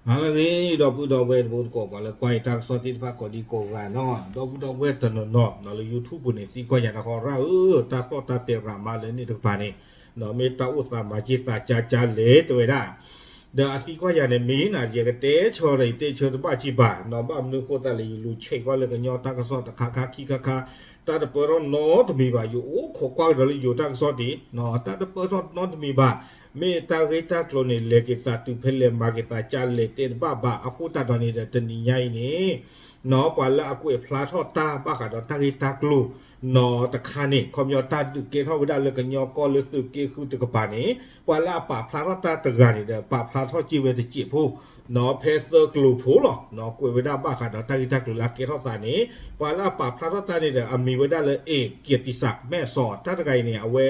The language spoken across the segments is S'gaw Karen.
ဟါလၢအဂ့ၤ ဒီပုၢ်ဒီဝဲၢ်တံၤသကိး ပှၤလၢကွၢ်ယတၢ်ကစီၣ်သ့ၣ်တဖၣ်ကိးဒံကိးဂၤနီၤ, ဒီပုၢ်ဒီဝဲၢ်တနီၤနီၤနီၤလၢ YouTube ပူၤန့ၣ် သံကွၢ်ယၤတခီရၣ်ဧၢ, တၢ်သီၣ်တၢ်တဲၤရၤမါလၢန့ၣ်တကပၤန့ၣ် မ့ၢ်တၢ်အိၣ်သးမၤက့ၤသးကါကါလဲၣ် တဲဝဲဒၣ် ဒီးအသံကွၢ်ယၤန့ၣ်မ့ၢ်နၤ ယကတဲဆၢဒီးယတဲဆၢတဘၣ်ကံဘၣ်နီၤ, ဘၣ်မနုၤအဃိသတးလဲၣ် ယလူၤဆဲးကွၢ်လၢကညီတၢ်ကစီၣ်တခါခါခံခါခါ တၢ်တပၢၢ်ထီၣ်နီတမံၤဘၣ်, ယအိၣ်ခိးကွၢ်ကဒီးလၢယိၤတၢ်ကစီၣ်ဒံးနီၤ, တၢ်တပၢၢ်ထီၣ်နီတမံၤဘၣ်, မ့ၢ်တၢ်ဂ့ၢ်တၢ်ကျိၤန့ၣ် လဲၤက့ၤသးတုၤဖဲလဲၣ်မၤက့ၤသးကါလဲၣ်တဲတဘၣ်ဘၣ်, အဃိသတးဒီးန့ၣ်ဒီး တနံၤညါအံၤန့ၣ် နီၤ ပှၤလၢအကွဲးဖျါထီၣ်တၢ်ဘၣ်ဃးဒီးတၢ်ဂ့ၢ်တၢ်ကျိၤ နီၤ တခါန့ၣ် ခီပညီတၢ်ဒုးကဲထီၣ်ဝဲဒၣ်လၢကညီကီၢ်လၢသုးက့ဃုတကပၤန့ၣ် ပှၤလၢအပာ်ဖျါထီၣ်တၢ်တဂၤန့ၣ်ဒီး ပာ်ဖျါထီၣ်က့ၤဝဲတစဲးဖိ နီၤ ဖဲသၢကျိၤဖိလီၤ, ကွဲးဝဲဒၣ်ဘၣ်ဃးဒီးတၢ်ဂ့ၢ်တၢ်ကျိၤလၢအကဲထီၣ်သးန့ၣ် ပှၤလၢအပာ်ဖျါထီၣ်တၢ်န့ၣ်ဒီး အမံၤဝဲဒၣ်လၢ A ကီၢ်တံၢ်စၣ် မဲၢ်စီၤ တၢ်တဂၤအံၤန့ၣ် အဝဲ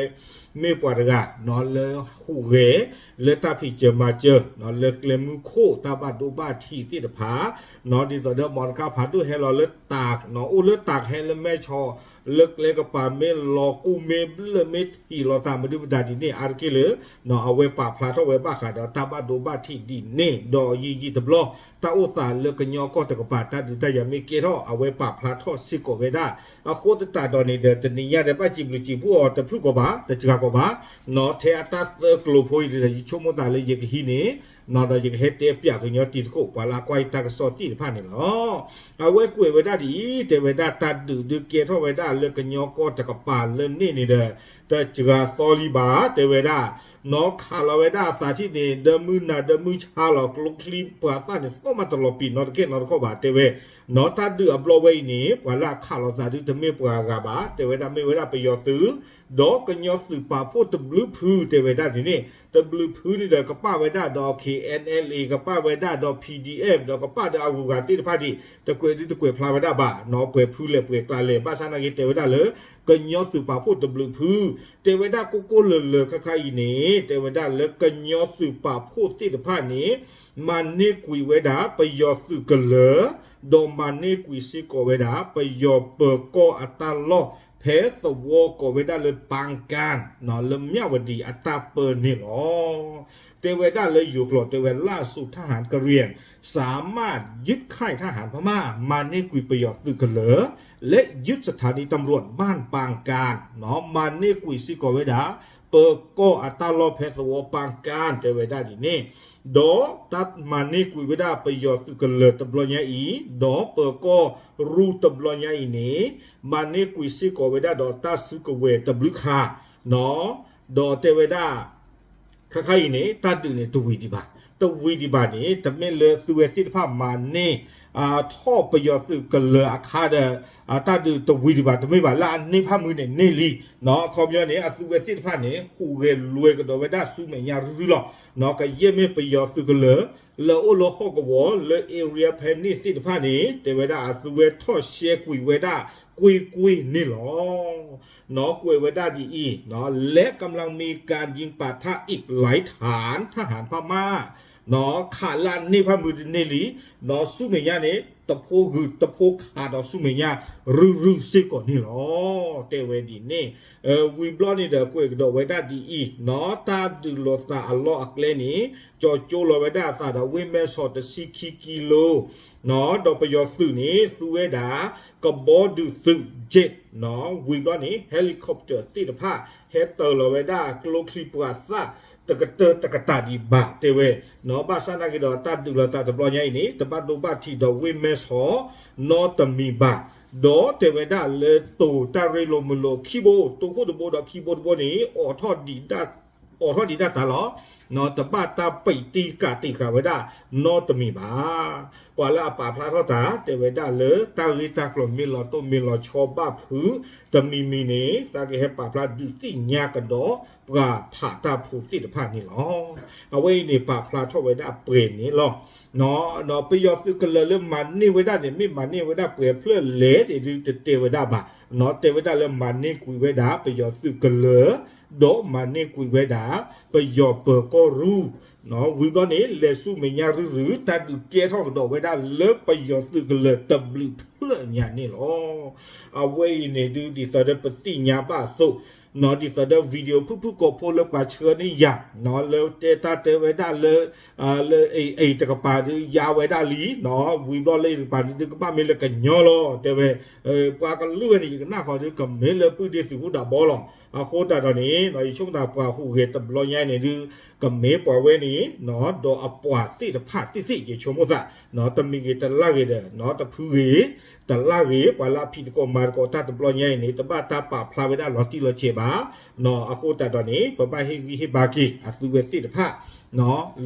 မ့ၢ်ပှၤတဂၤ နီၤ လၢဟူးဂဲၤ လၢတၢ်ဖံးစၢၤမၤစၢၤ နီၤ လၢကျဲမုၢ်ခိၣ် တၢ်ဘၣ်ဒိဘၣ်ထံးသ့ၣ်တဖၣ် နီၤ ဒ်သိးဒီး မော်တော်ကား ဖးဒိၣ်ဟဲလီၤလၢတၢ် နီၤ အိၣ်လၢတၢ်ဟဲလၢမဲၢ်ဆီး လၢကျဲကပၤမ့ၢ်လီၤကူၣ်မ့ၢ်ဘျၢၣ်မ့ၢ်ထံၣ်လိာ်သး မနုၤမတၤဒ်န့ၣ် အါတက့ၢ်လၢ နီၤ အဝဲပာ်ဖျါထီၣ်ဝဲဘၣ်ဃးဒီးတၢ်ဘၣ်ဒိဘၣ်ထံးဒ်န့ၣ် ဒီးယံာ်ယံာ်တဘျီ တၢ်အိၣ်သးလၢကညီကီၢ်တကပၤ တၢ်ဒုးတၢ်ယၤမ့ၢ်ကဲထီၣ် အဝဲပာ်ဖျါထီၣ်စ့ၢ်ကီးဝဲဒၣ် အဃိသတးဒီးန့ၣ်ဒီး တနံၤညါဒီး ဘၣ်စံးဘျုးစံးဖှိၣ်အီၤတဖုၣ်ကီးဘၣ် တစှၤကီးဘၣ် နီၤ ထဲအတၢ်သၢကျိၤဖိအံၤဒီး ယဆိကမိၣ်သးလၢယကဟံးန့ၢ် နီၤ ဒီးယကဟဲတဲပၠးကညီတံၤသကိး ပှၤလၢအကွၢ်ယတၢ်ကစီၣ်သ့ၣ်တဖၣ်န့ၣ်လီၤ. အဝဲကွဲးဝဲဒၣ်ဒ်အံၤ တဲဝဲဒၣ်တၢ်ဒုးဒုးကဲထီၣ်ဝဲဒၣ်လၢကညီကီၢ်တကပၤလၢန့ၣ်န့ၣ်ဒီး တစှၤသီလံဘၣ် တဲဝဲဒၣ် နီၤ ခးလီၤဝဲဒၣ်အသးထံၣ်န့ၣ် ဒီမုၢ်နၤဒီမုၢ်ဆါလီၤ ကျိချံပှၤသၣ်န့ၣ် သီၣ်မးတလီၤပံာ်နီတကဲနီတခီၣ်ဘၣ် တဲဝဲ နီၤ တၢ်ဒုးအဘျီဝဲအံၤန့ၣ် ပှၤလၢအခးလီၤသးဒုးတမ့ၢ်ပှၤဂၤဘၣ် တဲဝဲဒၣ်မ့ၢ်ဝဲဒၣ်ပယီၤသုး ဒီးကညီသုးပာ်ဖှိၣ်တဘျုးဖု တဲဝဲဒၣ်ဒ်န့ၣ် တဘျုးဖုန့ၣ်ဒီးကပၣ်ဝဲဒၣ်ဒီး K N L A ကပၣ်ဝဲဒၣ်ဒီး P D F ဒီးကပၣ်ဒီးအဂုၤအဂၤသ့ၣ်တဖၣ်ဒံး တကွဲးဒုတကွဲးဖျါဝဲဒၣ်ဘၣ် နီၤ ပှဲၤဖုလဲၣ်ပှဲၤကျါလဲၣ် ဘၣ်ဆၣ်နာ်က့တဲဝဲဒၣ်လၢ ကညီသုးပာ်ဖှိၣ်တဘျုးဖု တဲဝဲဒၣ်ကိးကိးလၢၤလၢၤခါခါအံၤန့ၣ် တဲဝဲဒၣ်လၢကညီသုးပာ်ဖှိၣ်သ့ၣ်တဖၣ်န့ၣ် မၤန့ၢ်ကွံာ်ဝဲဒၣ်ပယီၤသုးကလၢၤ ဒီးမၤန့ၢ်ကွံာ်စ့ၢ်ကီးဝဲဒၣ် ပယီၤပၢၤကီၢ်အတၢ်လီၢ် ဖဲသဝီကိးဝဲဒၣ်လၢ ပၢင်ကၣ် နီၤ လၢမၠၣ်ဝတံၤအတၢ်ပၢန့ၣ်လီၤ. တဲဝဲဒၣ်လၢယိၤကျိာ်တဲဝဲ ล่าสุดทหารกะเหรี่ยง สามารถยึดค่ายทหารพม่า မၤန့ၢ်ကွံာ်ပယီၤသုးကလၢၤ และยึดสถานีตำรวจบ้านปางกาน နီၤ မၤန့ၢ်ကွံာ်စ့ၢ်ကီးဝဲဒၣ် ပၢၤကီၢ်အတၢ်လီၢ်ဖဲသဝီပၢင်ကၣ် တဲဝဲဒၣ်ဒ်န့ၣ် ဒီးတၢ်မၤန့ၢ်ကွံာ်ဝဲဒၣ်ပယီၤသုးကလၢၤတဘျီညါအံၤ ဒီးပၢၤကီၢ်ရူၢ်တဘျီညါအံၤန့ၣ် မၤန့ၢ်ကွံာ်စ့ၢ်ကီးဝဲဒၣ်ဒီးတၢ်စုကဝဲၤတဘျုးခါ နီၤ ဒီးတဲဝဲဒၣ် ခါခါအံၤန့ၣ် တၢ်ဒုးန့ၣ်တဝံၤဒံးဘၣ်, တဝံၤဒံးဘၣ်န့ၣ် တမ့ၢ်လၢသုဝဲသ့ၣ်တဖၣ်မၤန့ၢ် ထီၣ်ပယီၤသုးကလၢၤအခါဒီး တၢ်ဒုးတဝံၤဒံးဘၣ် တမ့ၢ်ဘၣ် လၢအန့ၢ်ဖၣ်မုၢ်န့ၣ်န့ၢ်လံ, အခီပညီန့ၣ် အသုဝဲသ့ၣ်တဖၣ်န့ၣ် ဟူးဂဲၤလွဲၤကဒီးဝဲဒၣ်ဆူမဲာ်ညါရုၢ်ရုၢ်လီၤ. ကယဲၢ်မ့ၢ်ပယီၤသုးကလၢၤ လၢအိၣ်လၢဟီၣ်ကဝီၤလၢ area ဖဲန့ၣ်သ့ၣ်တဖၣ်န့ၣ် တဲဝဲဒၣ်အသုဝဲထီၣ်ရှဲကွံာ်ဝဲဒၣ်ကွ့ၢ်ကွ့ၢ်န့ၣ်လီၤ. နီၤ ကွဲးဝဲဒၣ်ဒ်အံၤ နီၤ และกำลังมีการยิงปะทะอีกหลายฐานทหารพม่า နီၤ ခးလၢအန့ၢ်ဖၣ်မုၢ်တန့ၢ်လံ, နီၤ ဆူမဲာ်ညါန့ၣ် တဖိဂုာ်တဖိခးဒီးဆူမဲာ်ညါ ရုၢ်ရုၢ်စ့ၢ်ကီးန့ၣ်လီၤ. တဲဝဲဒ်န့ၣ် ဝံၤဘျီန့ၣ်ဒီး ကွဲးကဒီးဝဲဒၣ်ဒ်အံၤ နီၤ တၢ်ဒုးလိာ်သးအလီၢ်အကျဲန့ၣ် ကၠီၤကၠိလီၤဝဲဒၣ်အသးဒီးဝ့ၢ်မဲၢ်ဆီးတဆံခံကံလိ နီၤ ဒီးပယီၤသုးန့ၣ် သူဝဲဒၣ် ကဘီဒုးသုး jet နီၤ ဝံၤဘျီန့ၣ် helicopter သ့ၣ်တဖၣ် ဟဲတၢၤလီၤဝဲဒၣ်ကျိချံပှၤသၣ် တကတၢၢ်တကတၢၢ်ဒံးဘၣ် တဲဝဲ နီၤ ဘၣ်ဆၣ်နာ်က့ဒီး တၢ်ဒုးလိာ်သးတဘျီညါအံၤန့ၣ် တဘၣ်ဒိဘၣ်ထံးဒီးဝ့ၢ်မဲၢ်ဆီး နီတမံၤဘၣ်, ဒီးတဲဝဲဒၣ်လၢတိၤတၢ်ရ့လိာ်မုာ်လိာ်ခံဘိ တိၤခိၣ်တဘိဒီးခံဘိတဘိန့ၣ် အိးထီၣ်ဒံးတၢ် အိးထီၣ်ဒံးတၢ်တၢ်လီၤ. နီၤ တဘၣ်တၢ်ပံးတံၢ်ကးတံာ်ဃာ်ဝဲဒၣ် နီတမံၤဘၣ်. ပှၤလၢအပာ်ဖျါထီၣ်တၢ် တဲဝဲဒၣ်လၢတၢ်ဂ့ၢ်တၢ်ကျိၤမ့ၢ်လီၤတိၢ်မ့ၢ်လီၤဆီဘၣ်ဖုး တမံၤမံၤန့ၣ် သးကဟဲပာ်ဖျါဒုးသ့ၣ်ညါကဒီး ပှၤဖးတၢ်ဖိသ့ၣ်တဖၣ်န့ၣ်လီၤ. အဝဲအံၤန့ၣ် ပာ်ဖျါထီၣ်ဝဲဒၣ်ပှဲၤန့ၣ်လီၤ. နီၤ ပယီၤသုးကလၢၤလၢမၤန့ၢ်ဝဲဒၣ်န့ၣ် မ့ၢ်မၤန့ၢ်ဝဲဒၣ်ပှဲၤဖျၢၣ်လဲၣ်န့ၣ်ဒုးတတဲဝဲဒၣ်ဘၣ်. နီၤ တဲဝဲဒၣ်လၢမၤန့ၢ်ကွံာ်ဝဲဒၣ်ပယီၤသုးကလၢၤ ဒီးမၤန့ၢ်ကွံာ်ဝဲဒၣ် ပယီၤပၢၤကီၢ်ရူၢ် နီၤ ဝံၤဘျီန့ၣ် လဲၤဆူမဲာ်ညါရုၢ်ရုၢ် တၢ်ဒုးကဲထီၣ်ကဒီးဝဲဒၣ်လၢပယီၤသုးကလၢၤတဘျုးဖျၢၣ်ညါန့ၣ်လီၤ. အဝဲအံၤန့ၣ်ဒုး ဒ်သိးဒီးပသ့ၣ်ညါဘၣ်အသိး ဒ်သိးဒီး video ဖုၣ်ဖုၣ်ကိာ်ဖိလၢပှၤဆှၢန့ၢ်ယၤ လၢတဲတၢ်တဲဝဲဒၣ်လၢ လၢအံၤတကပၤဒုးယါဝဲဒၣ်လံ ဝံၤဘျီလၢအံၤတကပၤဒုးကဘၣ်မ့ၢ်လၢကညီလီၤ တဲဝဲ ပှၤကလုာ်ဝဲန့ၣ် ယကနၣ်ဃီဒုးကမ့ၢ်လၢပုၢ်ဒ့သုးခိၣ်ဒးဘီလီၤ. အဃိသတးဒီးန့ၣ် ယဆိကမိၣ်သးပှၤဟူးဂဲၤတဘျီညါအံၤန့ၣ်ဒုး ကမ့ၢ်ပှၤဝဲန့ၣ် ဒီးအပှၤသ့ၣ်တဖၣ်သ့ၣ်သ့ၣ် ယဆိကမိၣ်သး တမံၤဂ့ၤတလၢ်ဂ့ၤဒီး တဖုဂ့ၤ တလၢ်ဂ့ၤ ပှၤလၢအဖံးသကိးမၤသကိးတၢ်တဘျီညါအံၤန့ၣ် တဘၣ်တၢ်ပာ်ဖျါဝဲဒၣ်လီၤတံၢ်လီၤဆဲးဘၣ်. အဃိသတးဒီးန့ၣ် ပဘၣ်ဟ့ၣ်ဂံၢ်ဟ့ၣ်ဘါက့ၤ အသုဝဲသ့ၣ်တဖၣ်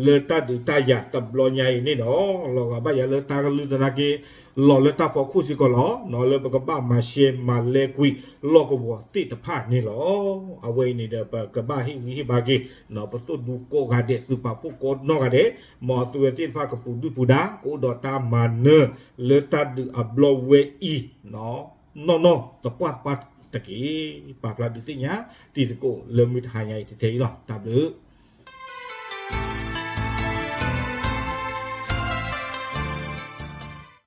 လၢတၢ်ဒုးတၢ်ယၤတဘျီညါအံၤန့ၣ်ဒီး လီၤဂာ်ဘၣ်ယၤလၢတၢ်ကလုၢ်သနာ်က့ လီၤလၢတၢ်ဖီခိၣ်စ့ၢ်ကီးလီၤ. လၢပကဘၣ်မၤရှဲမၤလဲကွံာ်လီၢ်ကဝီၤသ့ၣ်တဖၣ်န့ၣ်လီၤ. အဝဲအံၤန့ၣ်ဒီး ပကဘၣ်ဟ့ၣ်ဂံၢ်ဟ့ၣ်ဘါက့ၤ ပသိၣ်ဒူကိးဂၤဒဲး သုးပာ်ဖှိၣ်ကိးနီၢ်ဂၤဒဲး မ်အသုဝဲသ့ၣ်တဖၣ်ကပူၤဒုၣ်ပူၤဒါ ကအိၣ်ဒီးတၢ်မၤနၢၤ လၢတၢ်ဒုးအဘျီဝဲအံၤ နီၢ်နီၢ်သပှၢ်ပှၢ်တက့ၢ်. ပာ်ဖျါဒုးသ့ၣ်ညါ တံၤသကိးလၢမုၢ်တဟါညါအံၤထဲအံၤလီၤ. တၢ်ဘျုး